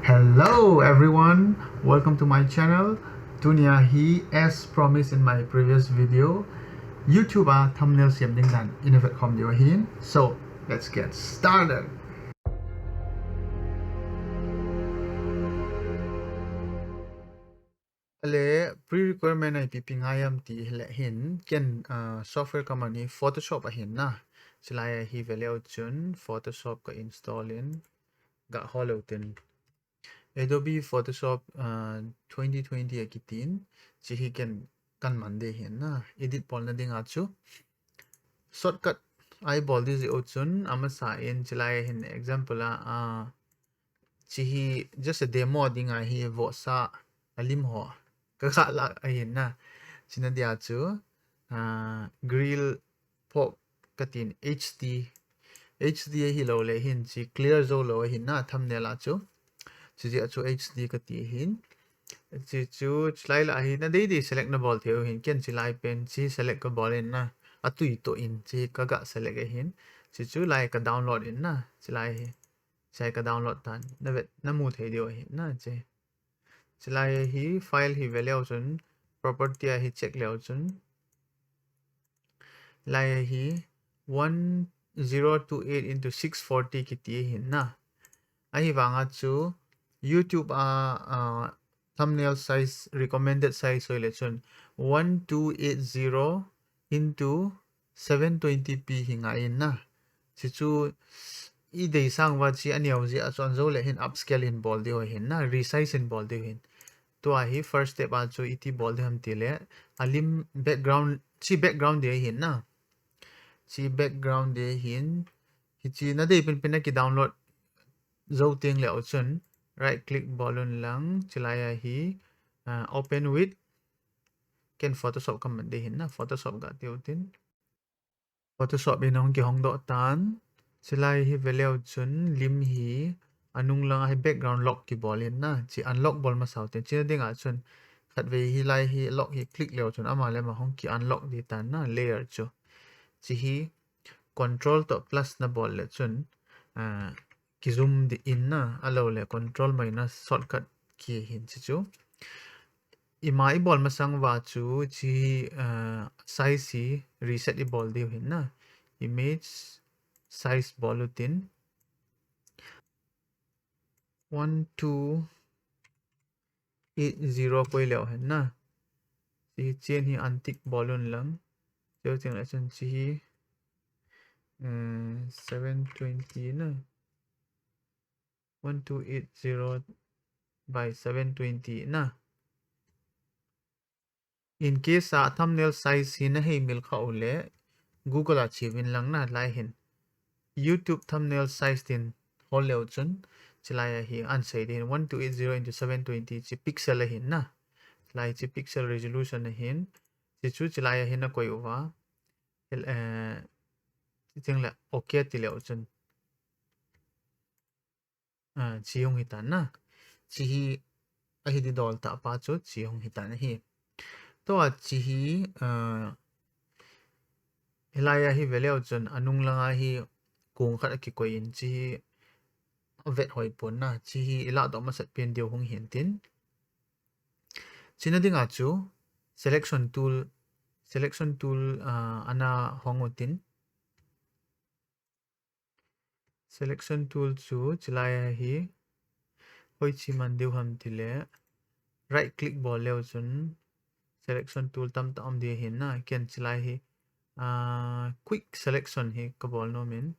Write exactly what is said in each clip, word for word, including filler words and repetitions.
Hello everyone, welcome to my channel. Tunia hi, as promised in my previous video, YouTube a thumbnail sem ding dan i na vet khom diu ahin. So, let's get started. Ale, pre-requirement a ipi ipi ngai ham ti hileh hin, ken, ah, software kaman hi Photoshop ahin na. Chulai a hi veleu chun Photoshop ka install in, ga hol leu tin. Adobe Photoshop, ah, twenty twenty akitin, chi hi ken kaman ding ahin na. Edit bolna dinga chu shortcut i bol ding jeh u chun, amasa in chulai a hin example a, ah, chi hi just a demo dinga hi vohsa a lim ho ka ga lah ahin na. Chuna dia chu, ah, grill pork katin H D, H D ahilou le hin chi clear jou lou ahin na thumbnail a chu. Chi jeh a chu H D kati ahin. Chi chu chulai lah a hi na dei dei select na bol thei u ahin, ken chulai pen chi select ka bol in na. Atui toh in chi ka ga select ahin. Chi chu lai ka download in na. Chulai hi. Chulai ka download tan. Na vet, na mu thei diu ahin na chi. Chulai hi file hi veleu chun property a hi check leu chun. Lai hi one zero two eight into six forty kiti ahin na. Ahivanga chu YouTube a, ah, thumbnail size, recommended size hoile chun one two eight zero into seven twenty P hi ngai in na. Chi chu i dei sang uva chi aneo jeh a chu anjo le hin upscale hin bol diu ahin na, resize hin bol diu ahin. Tua hi first step a chu iti bol ding ham ti le, a lim background, chi background ding ahin na. Chi background ding ahin, hichi na dei penpen na ki download jou teng le u chun, right click bol un lang, chulai a hi, ah, open with, ken Photoshop kaman ding ahin na, Photoshop ga tiu tin. Photoshop in ahung kihong doh tan. Chulai hi veleu chun lim hi anung langa hi background lock kibol in na. Chi unlock bol masa u tin. Chuna dinga chun khatvei hilai hi lock hi click leu chun ama le ama hung ki unlock ding tan na layer chu. Chi hi control toh plus na bol le chun, ah, ki zoom ding in na. Ahilou le control minus shortcut key ahin chi chu. Ima i bol masang uva chu chi, ah, size hi reset i bol diu ahin na. Image size bol u tin. One two eight zero koi leu ahin na. Chi chen hi untick bol un lang. Chuteng le chun chi hi, eh, seven twenty na. One two eight zero by seven twenty na. In case a thumbnail size hi na hei mil kha u le, Google a che uvin lang na lai hin. YouTube thumbnail size tin hol leu chun, chulai a hi an sei ding one two eight zero into seven twenty chi pixel ahin na. Lai chi pixel resolution ahin. Chi chu chulai a hin na koi uva. Hil, eh, chuteng le okay ti leu chun. Ah, chi hung hi tan na. Chi hi ahi ding dol tah pa chu chi hung hi tan ahi. Tua chi hi, ah, hilai a hi veleu chun anung langa hi kong khat akikoi in chi hi vet hoi pon na. Chi hi i lah doh masat pen diu hung hin tin. Chuna dinga chu selection tool, selection tool, ah, ana hong u tin. Selection tool chu chulai a hi hoichi man diu ham ti le right click bol leu chun selection tool tamtah um ding ahin na. Ken chulai hi, ah, quick selection hi ka bol nom in.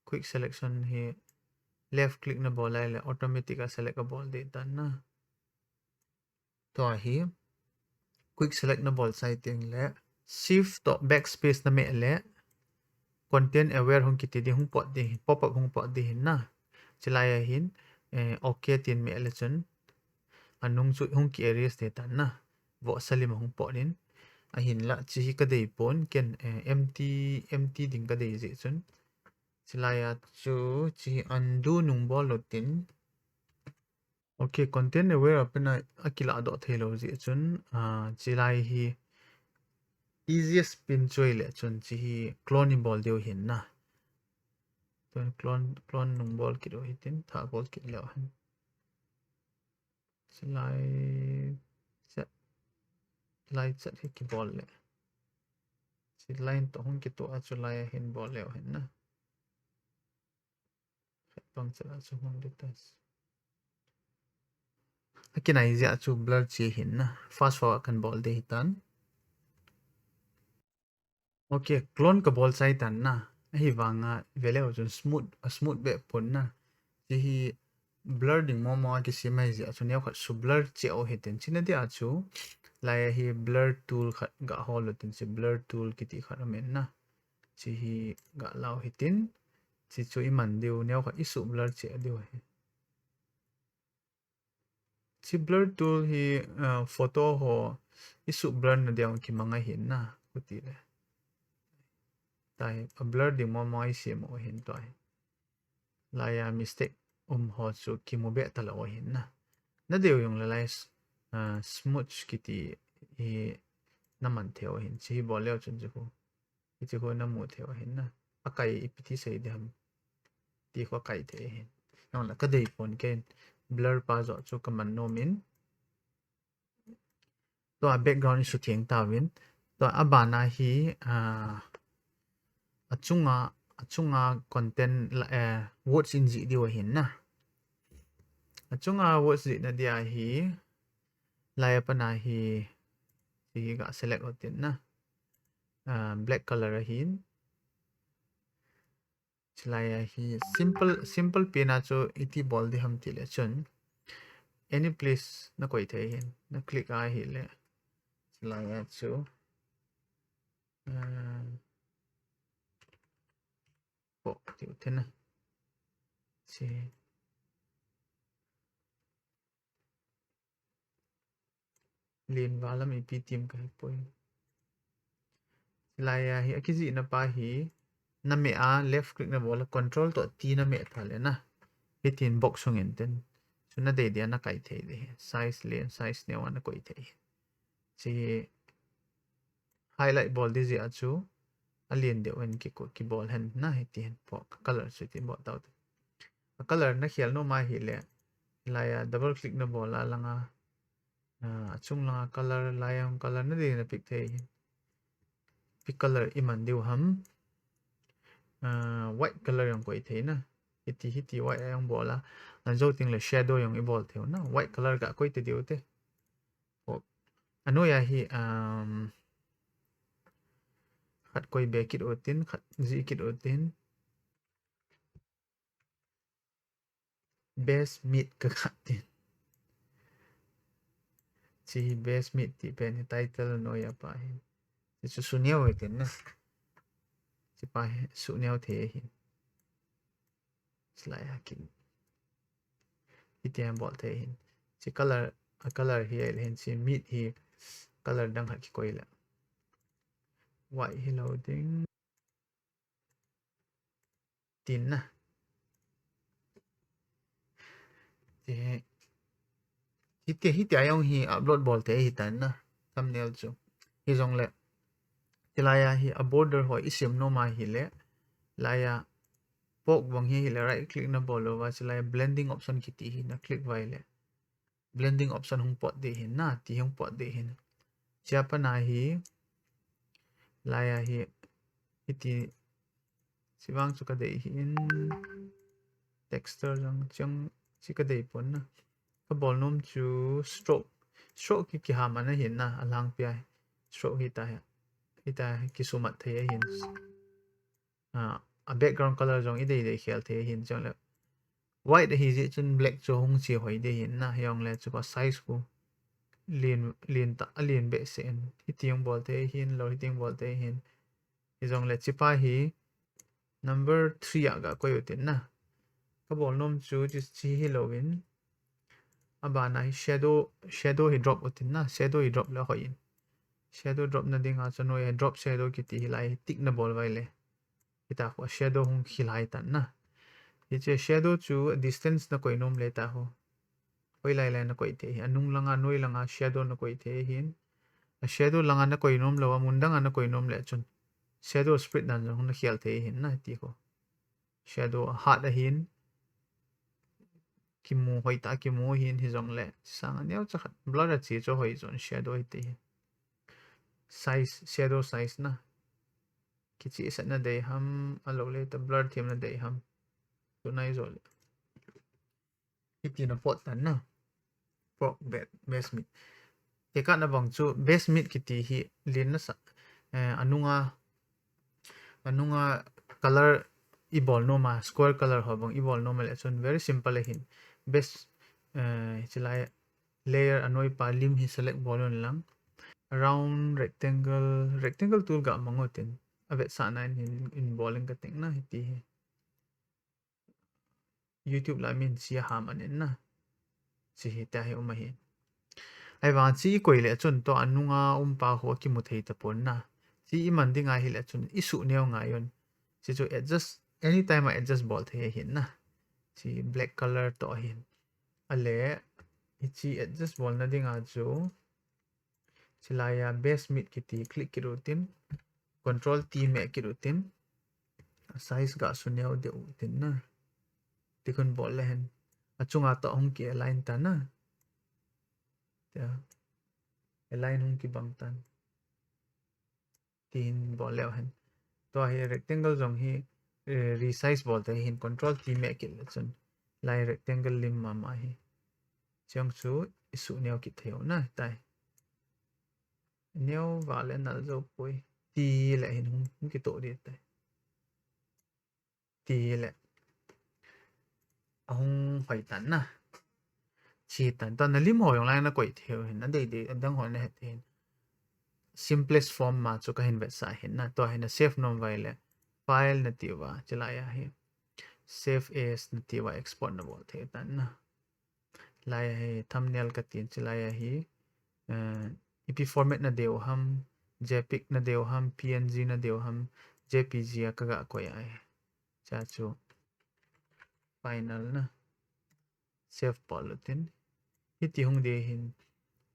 Quick selection hi left click na bol lai le automatic a select a bol ding tan na. Tua hi quick select na bol chai teng le shift toh backspace na meh le content aware hung kiti ding hung pot ding, pop up hung pot ding ahin na. Chulai a hin, eh, okay tin meh le chun anung chu hung ki erase ding tan na. Vohsa lim hung pot in ahinla chi hi ka dei pon ken, eh, empty, empty ding ka dei jeh chun. Chulai a chu chi hi undo nung bol u tin. Okay, content aware a pen a, a kilah doh thei lou jeh chun, ah, chulai hi easiest pen chu ahile chun chi hi clone i bol diu ahin na. Clone, clone nung bol kit u hitin, tha bol kit leu hen. Slide set, slide set hi kibol le. Slide to hung kito a chu lai hin bol leu hen na. Khat pang chala chu hung details. Akinai jeh a chu blur che hin na. Fast forward kan bol de hitan. Ok, clone ka bol chai tan na. Ahivanga veleu chun smooth, a smooth be pon na. Chi hi blur ding mo mo a kisem ahi jeh a chu neo khat chu blur che u hitin. China dia chu lai a hi blur tool khat ga hol u tin, chi blur tool kiti khat amen na. Chi hi ga lau hitin. Chi chu i man diu, neo khat i su blur che diu hi. Chi blur tool hi, uh, photo ho i su blur na dia kimang ahin na, kuti le. Tahi, a blur ding mo mo i sem u hin tahi. Lai a mistake um ho chu kimu be talou hin na. Na deu jong le lai, uh, smudge kiti hi na man theu hin. Chi hi bol leu chun chu khu. Hichu khu na mu thei u ahin na. Akai ipi ti sei ding ham. Ti khu akai thei ahin. Nang la ka dei pon ken blur pa jo chu ka man nom in. Tua background i su theng tauvin. Tua abana hi, ah, achunga, achunga content la, eh, words in jih diu ahin na. Achunga words jih na dia hi, lai a pana hi, hi ga select u tin na. Ah, black color ahin. Chilai a hi simple, simple pen a chu iti bol ding ham ti le chun. Any place na koi thei hin. Na click a hi le. Chilai a chu. Ah, po, ti u te na. Si. Len val lam ipi tim ka hepoi. Lai a hi, akijih na pa hi, na meh a, left click na bol a, control to T na meh ta le na. Hitin box hung in tin. Chu na dei dia na kai thei ding. Size len, size neo a na koi thei. Chi highlight bol ding jeh a chu, a len deu in ki, kibol hen na, hiti hen po, color chu ti bol tau te. A color na khel nom a hi le, lai a double click na bol a langa, ah, achung langa color, lai a color na dei na pick thei hin. Pick color i man diu ham. Ah, white color jong koi thei na. Hiti, hiti white a jong bol a. An jo ting le shadow jong i bol thei u na. White color ga koi te diu te. Oh. Anoi a hi, um, khat koi be kit u tin, khat jih kit u tin. Best mid ka khat tin. Chi best mid ti pen hi title noi a pa hi. Chi chu su neo hi tin na. Chi pa hi su neo thei hi. Chilai a kin. Hiti a bol thei hin. Chi color, a color hi a le hin chi mid hi color dang khat kikoi le. White hi lo ding. Tin na. Ti, hiti, hiti a jong hi upload bol thei hi tan na. Thumbnail chu. Hi jong le. Chilai a hi a border ho i sem nom a hi le. Lai a pok bang hi, hi le right click na bol uva. Chilai a blending option kiti hi na click vai le. Blending option hung pot ding hin na, ti hung pot ding hin. Chia pana hi, lai a hi, hiti, chi vang chu ka dei hin, texture jong chang, chi ka dei pon na. Ka bol nom chu stroke, stroke ki, kiha man ahin na, a lang pia. Stroke hi ta hi, hi ta hi, kisumat thei ahin. Ah, a background color jong i dei dei khel thei hin chang le. White hi jeh chun black chu hung chi hoi ding hin na, hi jong le chu pa size khu. Len, len ta, a len behseh in. Hiti jong bol thei hin, lo hiti jong bol thei hin. Hi jong le chi pa hi number three a ga koi u tin na. Ka bol nom chu chi, chi hi lo in. Abana hi shadow, shadow hi drop u tin na, shadow hi drop le hoi in. Shadow drop na ding a chu noi a drop shadow kiti hi lai tick na bol vai le. Hita khu shadow hung khel hai tan na. Hiche shadow chu distance na koi nom le ta ho. Hoilai lai na koi thei hi. Anung langa, noi langa shadow na koi thei hin. A shadow langa na koi nom lou a, mun danga na koi nom le chun. Shadow spread dan jong na khel thei hin na ti ho. shadow hat ahin. Kimu, hoitah a kimu ahin, hijongle. Sang a neocha khat blur a che chu hoi jon shadow hiti hi. Size, shadow size na. Kichehsah na dei ham, ahilou le ta blur them na dei ham. Tunai jo le. Hiti na pot tan na. Pork be-, base meat. Tekah na bang chu base meat kiti hi len nasa. Eh, anunga, anunga color i bol nom a, square color ho bang i bol nom a le chun very simple ahin. Base, eh, chilai layer anoi pa lim hi select bol un lang. Round rectangle, rectangle tool ga mang u tin. Avetsahna in hin, in bol in ka ting na hiti hi. YouTube la min sia ham anin na. Chi hita hi um ahi. Ahivang chi i koi le chun to anunga um pa ho kimu thei tapon na. Chi i man ding ahi le chun i suh neo ngai un. Chi chu adjust, anytime a adjust bol thei ahin na. Chi black color to ahin. Ale, hichi adjust bol na ding a chu. Chilai a base meat kiti click kit u tin, control T meh kit u tin, size ga su neo deh u tin na. Tikhun bol le hen. Achunga to hung ki align ta na. Tia. Align hung kibang tan. Tin bol leu hen. Tua hi rectangle jong hi, eh, resize bol te hin control T meh kit le chun. Lai rectangle lim mama hi. Chiang chu i suh neo kit thei u na tai. Neo va le nal jo poi. Ti le hin hung, hung kitoh di tai. Ti le. Ahung hoi tan na. Chi tan. Tua na lim ho jong lai na koi thei u hin. Na dei dei, adang ho na het hin. Simplest form ma chu ka hin vetsah hin na. Tua hin na save nom vai le. File na ti uva. Chilai a hi. Save as na ti uva. Export na bol thei tan na. Lai a hi thumbnail ka tin chilai a hi, eh, ipi format na dei u ham, JPEG na dei u ham, PNG na dei u ham, JPG a ka ga koi a hi. Cha chu final na. Save bol u tin. Hiti hung dei hin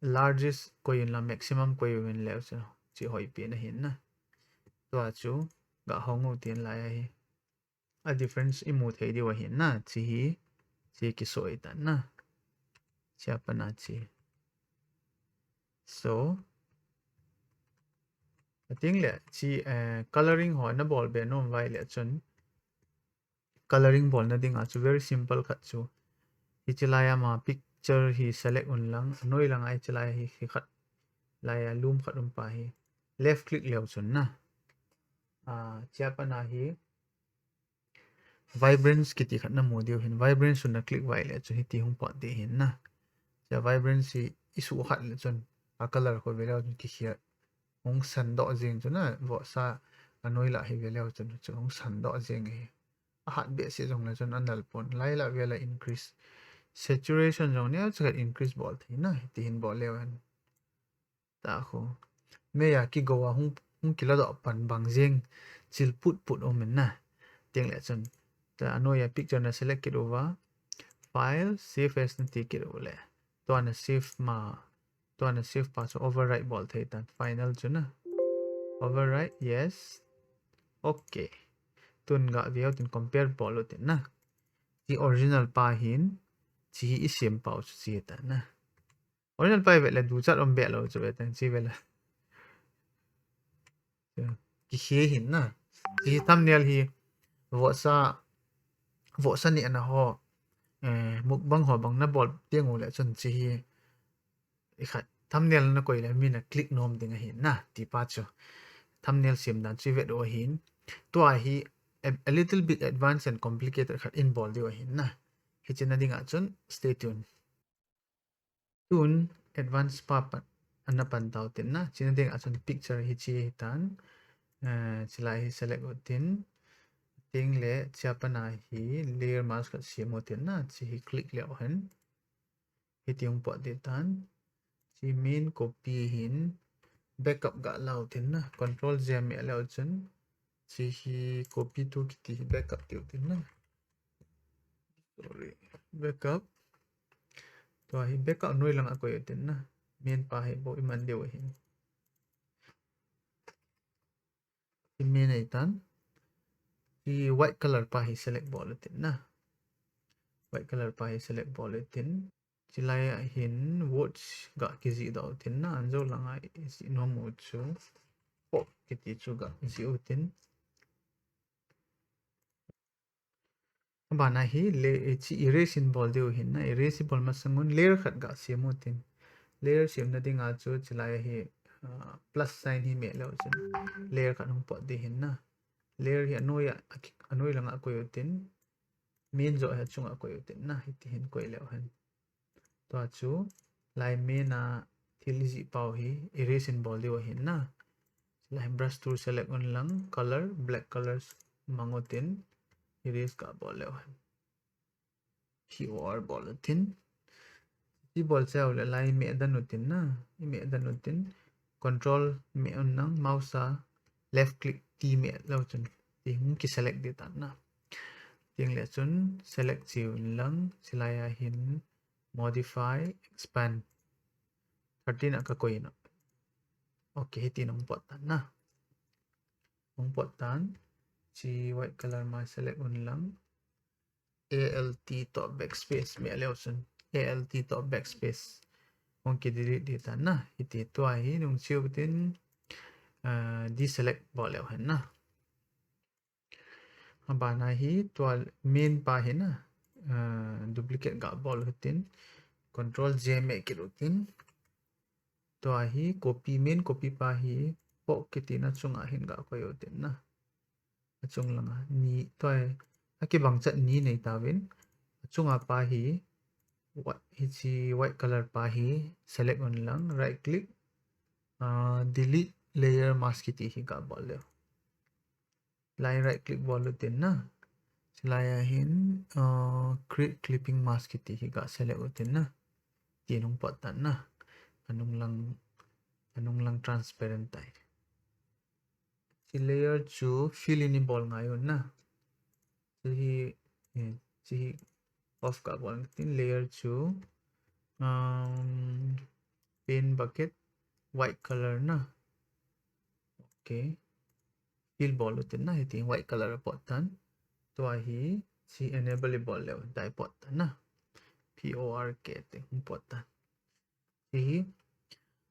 largest koi un la maximum koi un le chu chi hoi pi na hin na. Tua chu ga hong u tin lai a hi. A difference i mu thei diu ahin na, chi hi, chi kisoi tan na. Chia pana chi. So, ating le, chi, eh, coloring ho na bol be nom vai le chun. Coloring bol na ding a chu very simple khat chu. Hichi lai a ma picture hi select un lang, noi lang a hichi lai hi, hi khat. Lai a lum khat um pa hi. Left click leu chun na. Ah, chia pana hi. Vibrance kiti khat na mu diu hin. Vibrance na click vai le chun hiti hung pot di hin na. Chia vibrance hi i suh khat le chun a color ko ve leu chun kikhia. Hung san doh jing chun na. Vohsa a noi la hi ve leu chun chu hung san doh jing hi. A hat behseh jong le chun a nal pon. Lai la ve la increase. Saturation jong neo chakhat increase bol thei na. Hiti hin bol leu hen. Ta khu. Mei a kigo a hung, hung kila doh pan bang jeng chil put put um in na. Tiang le chun. Ta a noi a picture na select kit uva. File, save as na ti kit u le. Tua na save ma. Tua na save pa chu override bol thei tan. Final chu na. Override, yes. Okay. Tun ga ve u tin compare bol u tin na. Chi original pa hin. Chi hi i sem pau chu chi ta na. Original pa i ve le duchat um be lo chu ve tan chi ve le. Kikhia hin na. Chi hi thumbnail hi vohsa, vohsa ni ana ho, eh, mukbang ho bang na bol tiang u le chun chi hi i khat thumbnail na koi le mi na click nom ding ahi na ti pa chu. Thumbnail sem dan chu i vet u ahin. Tua hi a, a little bit advanced and complicated khat in bol diu ahin na. Hichi na ding a chun stay tuned. Tun advance pa pan, ana pan tau tin na. Chi na ding a chun picture hichi hi tan. Eh, chi lai hi select u tin. Ting le chia pana hi layer mask khat sem u tin na. Chi hi click leu hen. Hiti hung pot di tan. Chi main copy hin backup ga lau tin na. Control Z meh leu chun. Chi hi copy to kiti hi backup tiu tin na. Sorry. Backup. Tua hi backup noi lang a koi u tin na. Main pa hi bou i man diu ahi. I main ei tan. Hiche white color pa hi select bol utin na. White color pa hi select bol utin. Chulai a hin words ga kijih doh utin na. Anjo langa ijih nom u chu. Pop kiti chu ga jih utin. Abana hi le, hiche erase in bol diu hin na, erase bol masang un layer khat ga sem utin. Layer semna dinga chu chulai hi, ah, plus sign hi meh leu chun layer khat hung pot ding hin na. Layer hi anoi a, anoi langa koi utin. Main joh hi achunga koi utin na, hiti hin koi leu hen. Tua chu lai main a thil ijih pau hi erase in bol diu ahin na. Lai brush tool select un lang, color, black colors mang utin, erase ga bol leu hen. P O R bol utin. Hiche bol chai uleh lai meh dan utin na, imeh dan utin. Control meh un lang, mouse a left click T meh leu chun. Ti hung kiselect ding tan na. Ti le chun select cheh un lang, chulai a hin modify, expand. Thirteen a kakoi na. Okay, hitin hung pot tan na. Hung pot tan. Hiche white color ma select un lang. A L T toh backspace meh leu chun. A L T toh backspace. Hung kidelete ding tan na. Hiti tua hi nung cheh utin, ah, deselect bol leu hen na. Abana hi tua main pa hi na, ah, duplicate ga bol utin, control J meh kit utin, tua hi copy, main copy pa hi pop kiti na chunga hin ga koi utin na. Achung langa ni tua hi, akibang chet ni nei tauvin, achunga pa hi, white, hiche white color pa hi select un lang, right click, ah, delete layer mask kiti hi ga bol leu. Lai right click bol utin na. Chulai a hin, ah, create clipping mask kiti hi ga select utin na. Ti nung pot tan na. Anung lang, anung lang transparent tai. Hiche layer chu fill in ibol ngai un na. Hiche hi, eh, hiche hi off ga bol utin layer chu, um, paint bucket white color na. Okay. Fill bol utin na, hiti white color a pot tan. Tua hi, hiche enable ibol leu, dai pot tan na. P O R K ti hung pot tan. Hiche hi,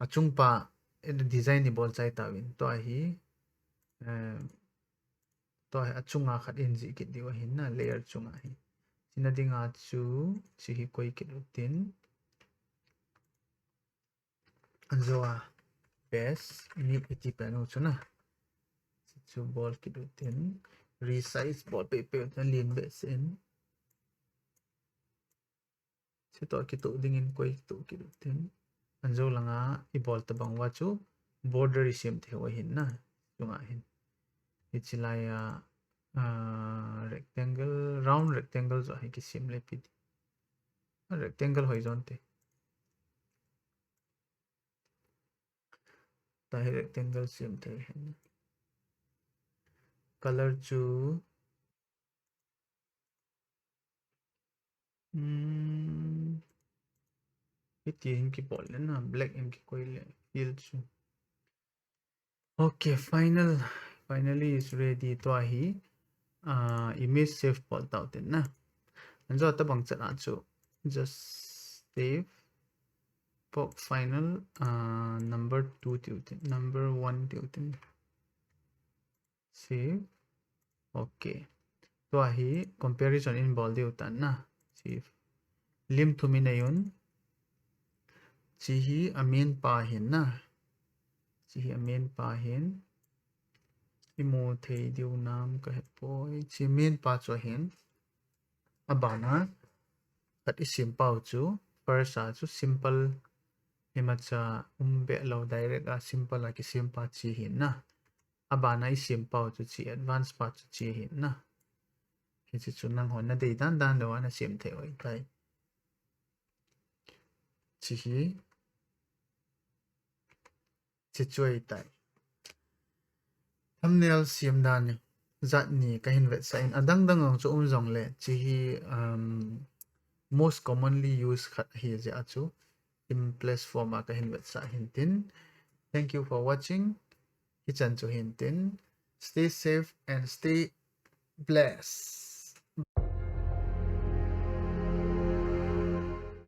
achung pa, eh, design ibol chai tauvin. Tua hi, eh, tua hi achunga khat in jih kit diu ahin na, layer chunga hi. Hiche na dinga chu, hiche hi koi kit utin. Anjo a best, ni iti pen u chu na. Hiche chu bol kit utin, resize bol peh peh utin, len behseh in. Hiche toh kitoh dingin koi kitoh kit utin. Anjo langa ibol tabang uva chu border isem thei u ahin na, chunga hin. Hiche lai a, ah, rectangle, round rectangle joh hi kisem le pi ding. Rectangle hoi jon te. Tua hi rectangle sem thei hen. Color chu, hmm, hiti hin kibol le na, black in kikoi le, fill chu. Okay, final, finally is ready. Tua hi, ah, image save bol tau tin na. Anjo tabang chet a chu, just save. Pop final, ah, number two tiu tin, number one tiu tin. Save. Okay. Tua hi comparison in bol diu tan na. Save. Lim thum in nei un. Hiche hi a main pa hin na. Hiche hi a main pa hin. Imu thei diu nam ka he poi. Hiche main pa chu hin. Abana khat isem pau chu, first a chu simple, imacha um be lo, direct a simple a kisem pa hiche hin na. Abana isem pau chu hiche advance pa chu hiche hin na. Hiche chu nanghon nadei dan dan lou a nasem thei u ahitai. Hiche hi Hiche chu ahitai. Thumbnail sem dan jat ni kahin vetsah in, adang dang jong chu um jongle, hiche hi, um, most commonly used khat ahi jeh a chu, in place form a kahin vetsah hin tin. Thank you for watching. Hichan chu hin tin. Stay safe and stay bless.